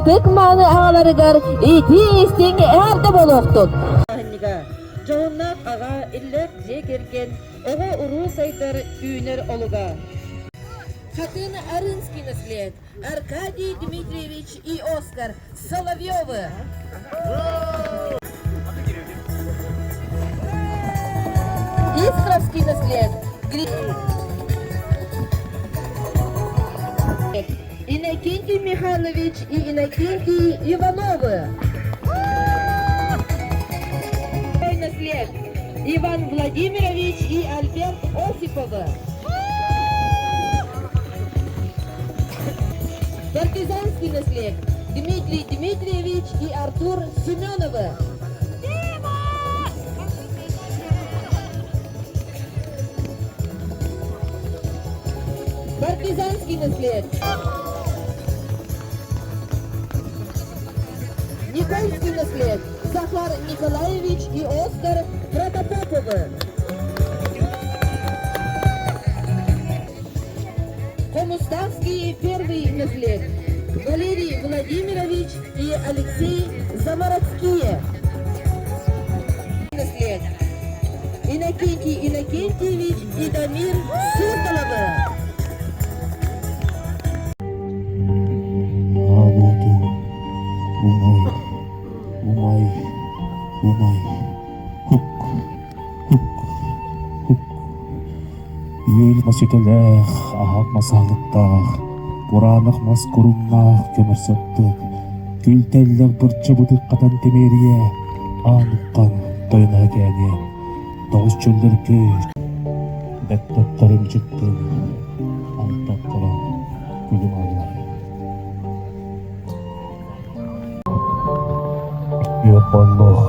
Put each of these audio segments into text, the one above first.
ытык-мааны аҕаларыгар итии-истиҥ эҕэрдэ буолуохтун! Дьоһуннаах аҕа, иллээх дьиэ кэргэн, оҕо-уруу сайдар, үүнэр олуга. Хатын Арынский наслед, Аркадий Дмитриевич и Оскар Соловьевы. Искровский наслед, Иннокентий Михайлович и Иннокентий Ивановы. Наслед Иван Владимирович и Альберт Осиповы. Партизанский наслед Дмитрий Дмитриевич и Артур Семеновы. Партизанский наслед. Никольский наслед. Захар Николаевич и Оскар Протопоповы. Комуставский первый наслед. Валерий Владимирович и Алексей Замородские. Наслед. Иннокентий Иннокентьевич и Дамир Суздаловы. Аҕабытын умай, умай, умай, хук, хук, хук. Үөл мас үтэлээх, аһаат мас аһылыктаах, кураанах мас курумнаах көмөр сыттык, күл тэллэх бырча бытык хатан тимиэрийэ, аан уххан тойоноһо кээниэ, тоҕус чөллөркөй, бэттэттэри мичиктин, алтаттара күлүм аллар. Үөр боллох,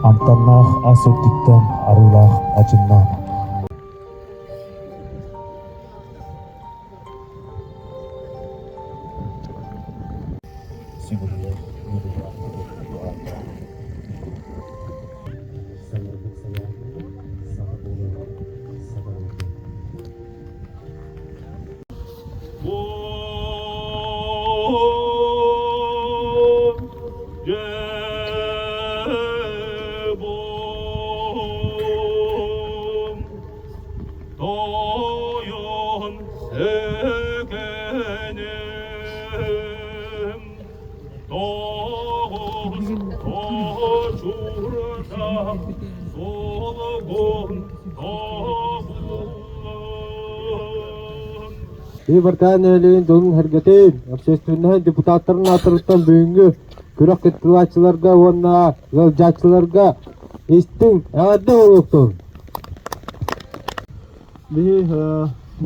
амтаннаах ас үрдүттэн арыылаах ачыннаан. Сүгүрүйэр үөрүүлээх кутурук Саҥарбыт салаат, саха буолар, саха Тойон сөкөнүм, тоғыз точурда солгун тобулун. Бартаан нэһилиэгин дьонун сэргэтин, общественнай депутаттарын ааттарыттан бүгүҥҥү күрэх кыттыылааччыларга уонна ыалдьааччыларга истиҥ эҕэрдэ буолуохтун! Биһи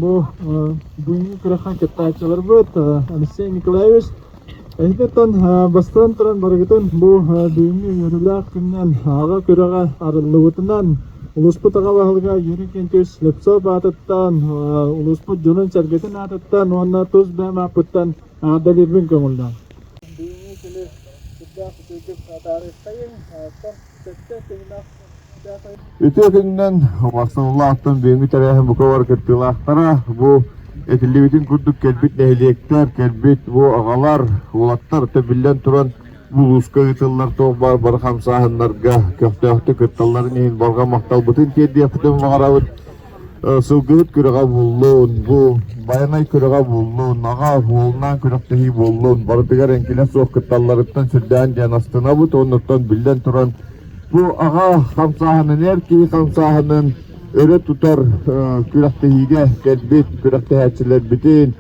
бу бүгүҥҥү күрэххэ кыттааччыларбыт Алексей Николаевич эһигиттэн бастаан туран барыгытын бу бүгүҥҥү үөрүүлээх күнүнэн аҕа күрэҕэ арыллыбытынан улууспут аҕа баһылыга Юрий Кентьевич Слепцов аатыттан, улууспут дьонун-сэргэтин аатыттан уонна тус бэйэм ааппыттан эҕэрдэлиирбин көҥүллээн. Бүгүҥҥү күнү сүрдээх үчүгэйдик атаарыаххайыҥ, оттон сэттэ түһүмэх Үтүө күнүнэн Варсанулаахтан бүгүҥҥү тэрээһин бука бары кыттыылаахтара. Бу этиллибитин курдук кэлбит нэһилиэктэр, кэлбит бу аҕалар, уолаттар биллэн туран улууска ыытыллар туох баар бары хамсааһыннарга көхтөөхтүк кытталларын иһин барҕа махталбытын тиэрдиэхпитин баҕарабыт. Сылгыһыт күрэҕэ буллун, бу Байанай күрэҕэ буллун, аҕа уолунаан күрэхтэһии буоллун, барытыгар эҥкилэ суох кытталларыттан сүрдээн диэн астынабыт уоннуттан биллэн туран бу аҕа хамсааһынын, эр киһи хамсааһынын өрө тутар күрэхтэһиигэ кэлбит күрэхтэһээччилэрбитин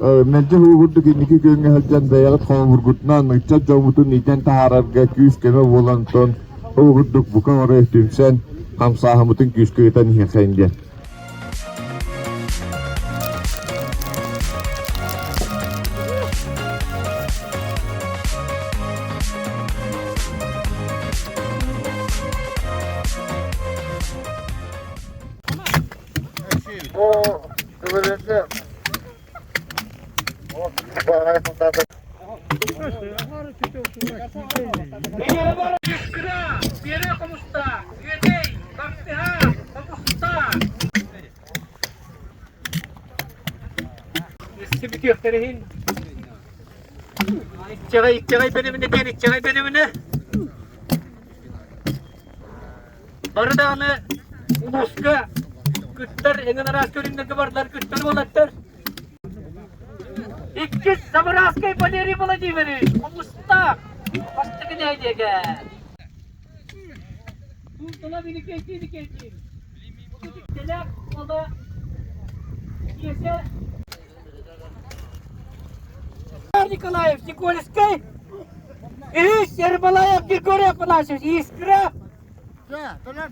мэлдьи курдук инники күөҥҥэ сылдьан бэйэҕит холобургутунан ыччат дьоммутун иитэн таһаарарга күүс-көмө буолан онтон ол курдук бука бары түмсэн хамсааһыммытын күүскэ ыытан иһиэххэйин диэн. Иччэҕэй, иччэҕэй бэлэминэ диэн иччэҕэй бэлэминэ. Бары даҕаны улууска кыттар, эҥин араас көрүҥнэргэ бардылар кыттар уолаттар. Иккис Самараскай Валерий Владимирович, Хомустаах, бастакы нэһилиэгэ. Тултала Великий Никитин. Телек ола Киэсэ Николаев Никольскай. Үһүс Ермолаев Григорий Афанасьевич Искра. Афанасьев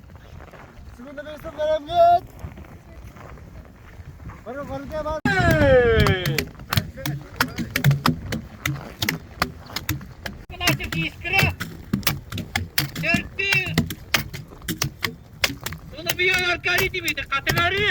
Искра. Төрдү Соловьев Аркадий Дмитриевич Хатыҥары.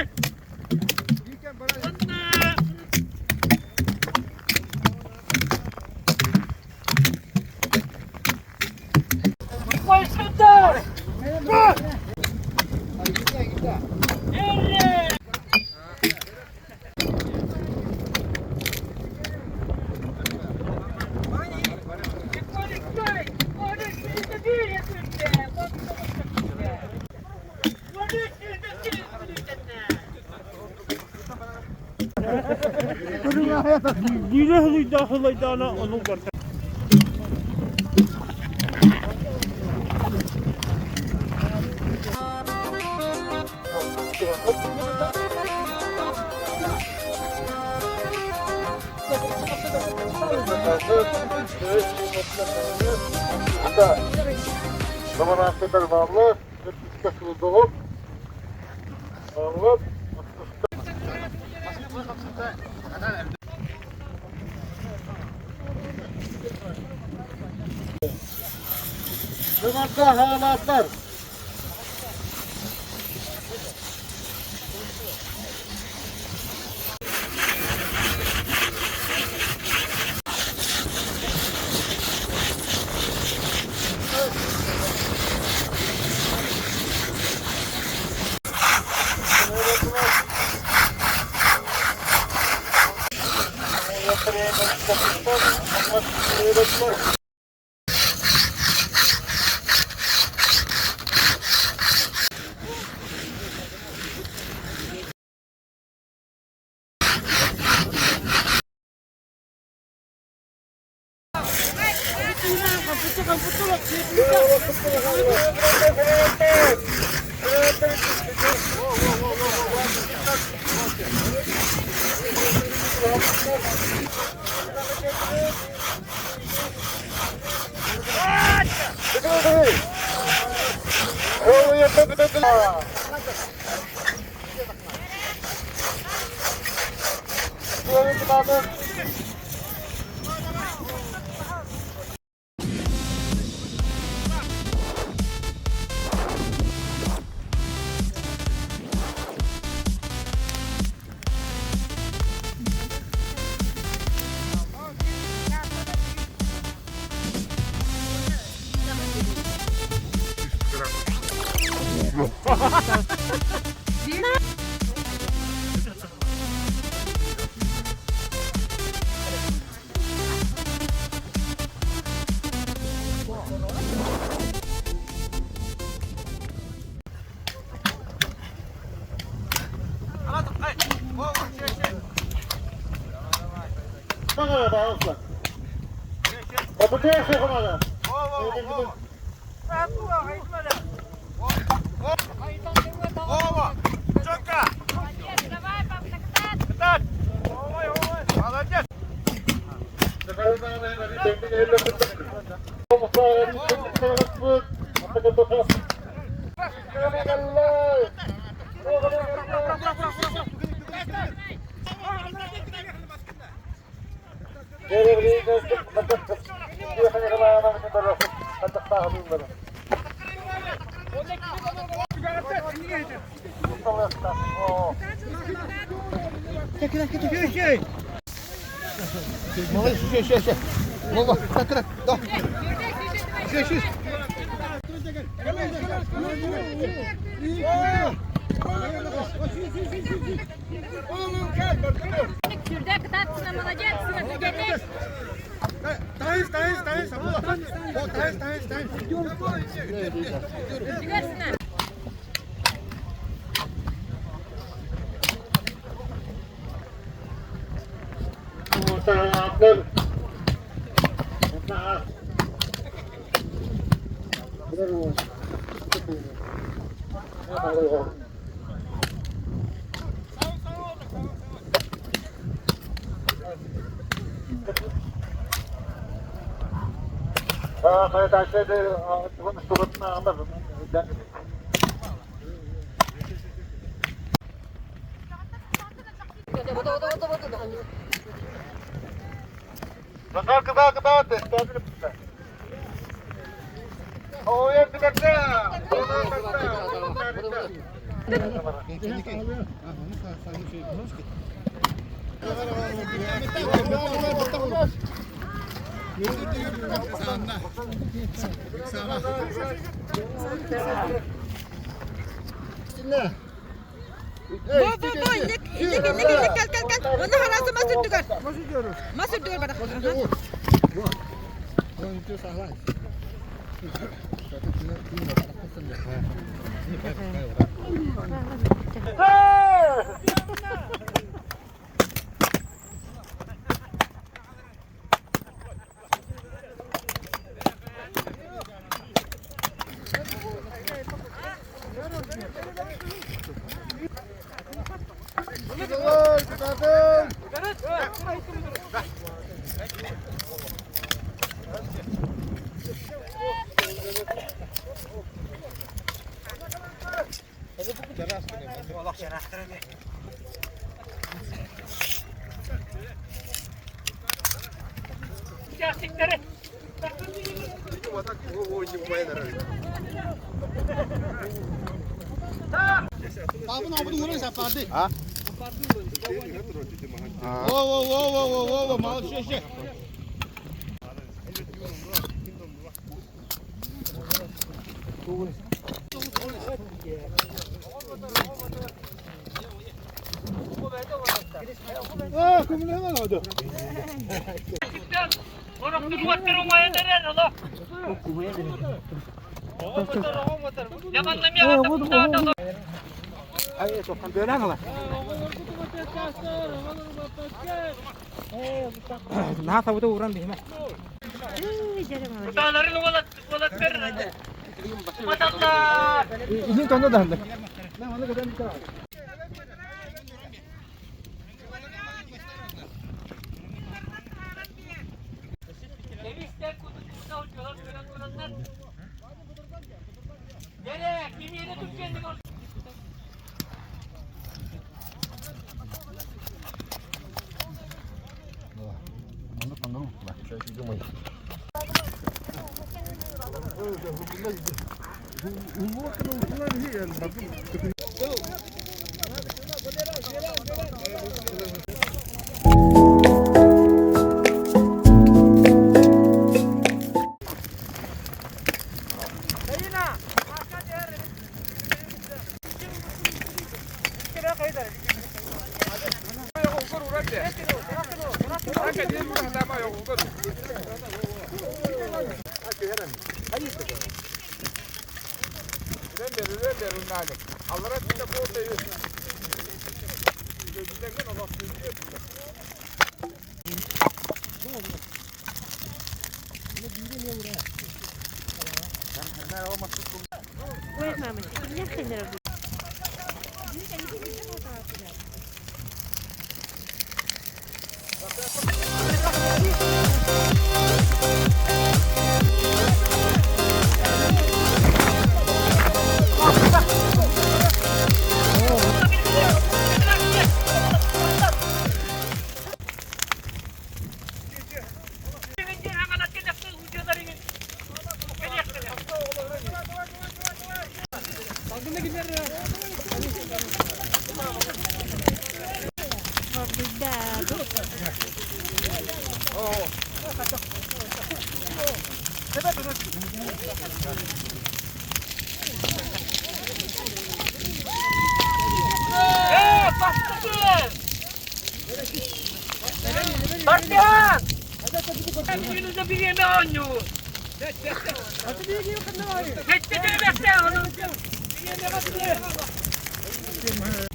Уонна Никольскайдар! Сюрдэ кытаат, молодец, Бу бу бу инник инник инник инник кэл кэл кэл. Онно харасы мас үрдүгэр. Мас үрдүгэр барах.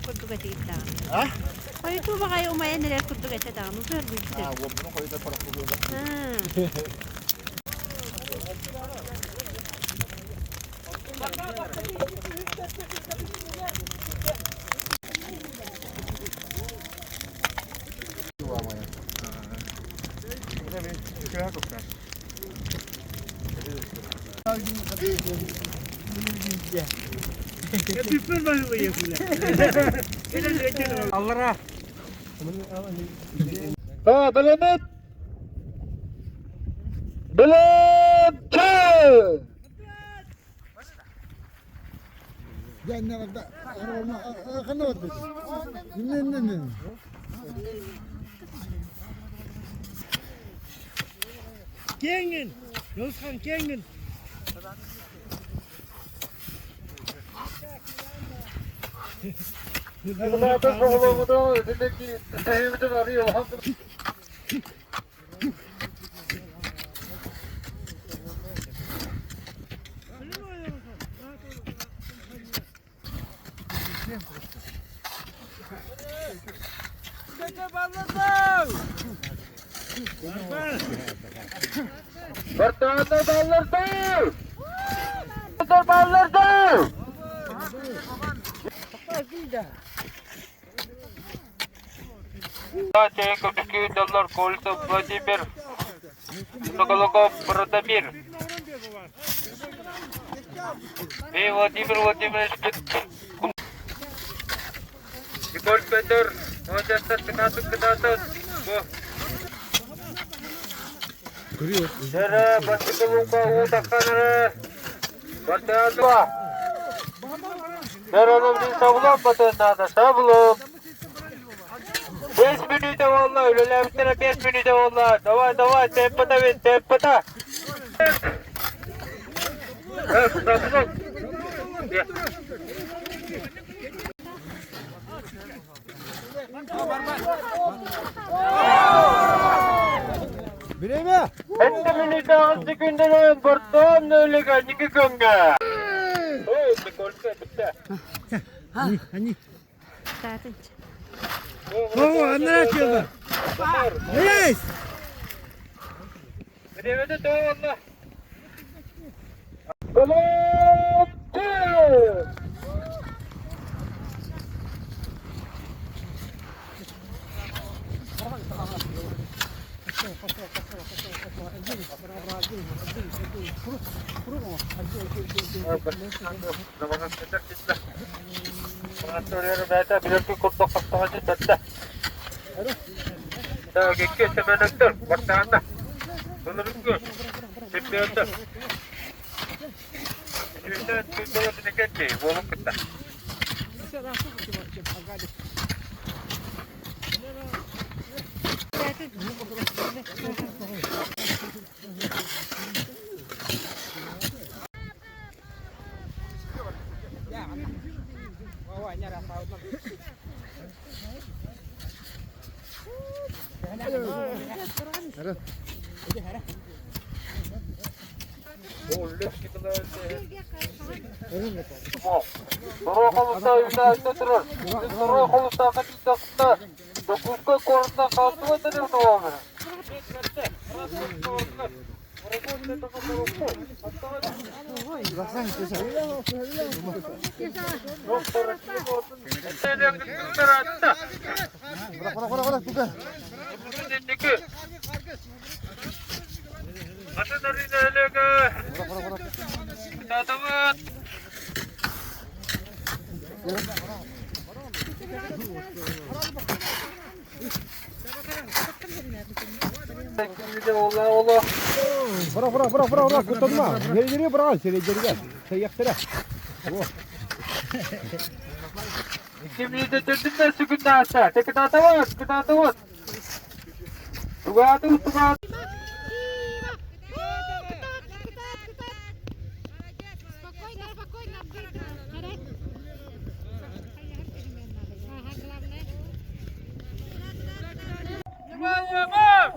Курдук этигит даҕаны. Хойутуу баҕайы умайан эрэр курдук этэ даҕаны утуйар Аа, уоппуну хойута парахтылыга. Ha, бэлэмит! Бэлэмчэ! Кеңин! Жолхан кеңин! Доллар Кольцов Владимир Соколоков Протамир. И Владимир Владимирович Николь Петр, 15 15. Дere бастыкылука утакканары Бартаанба. Дere савлап батыннада савлап. 5 минута болла, үлеләбіттері 5 минута болла. Давай, давай, темпата бит, темпата. Биреме! Этте минута алты күнден бортон нөлігі некі көңгі. Ой, Николька, бітті. О, анна келді. Есть! Bilemedi doğru. Голубцы! Быра, быра, быра, быра, быра, кутанма. Жердери быра, жердерге. Саяқтыра. Спокойно, спокойно, быстро. Ага, главное. Внимание, марш!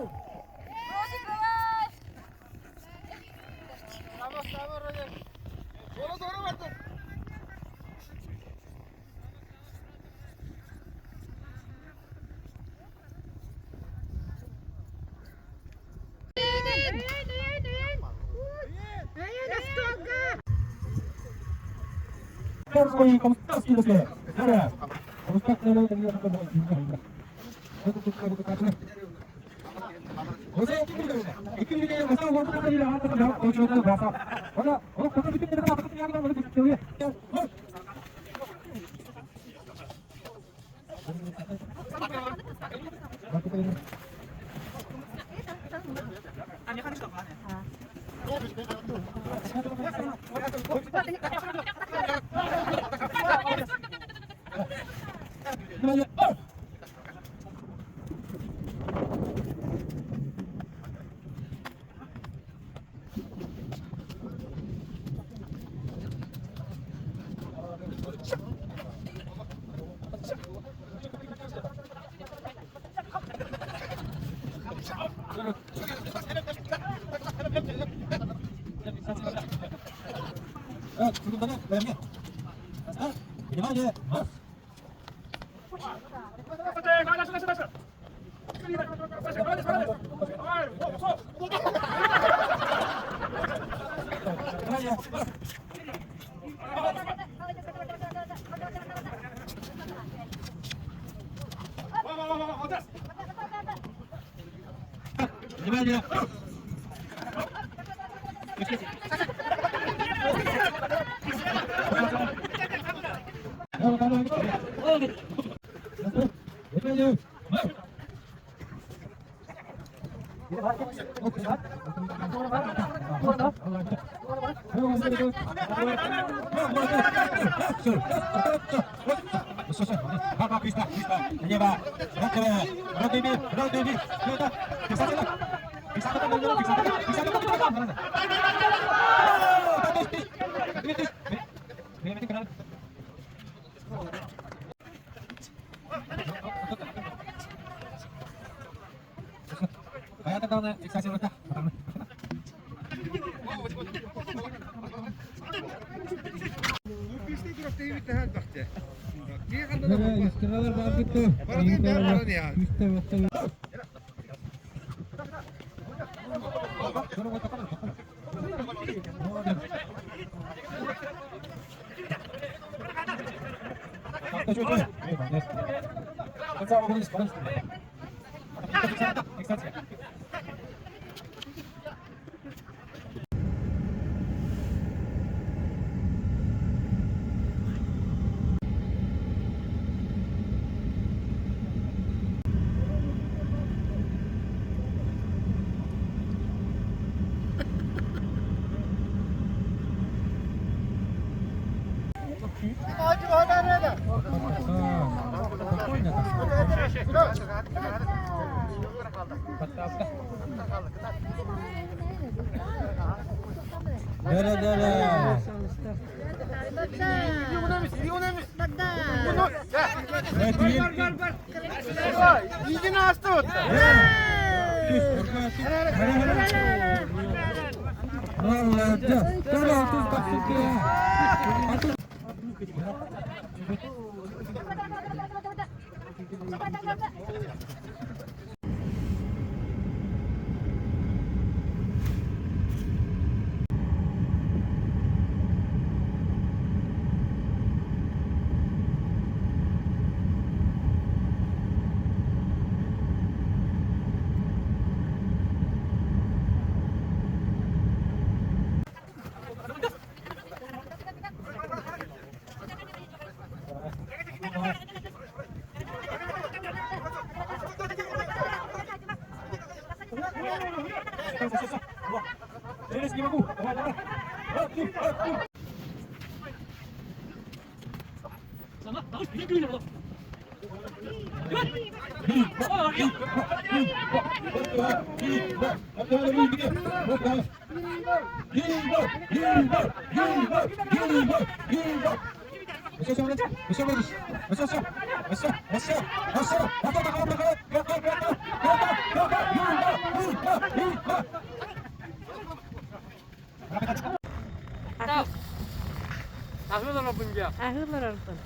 Аһыы олорорбун.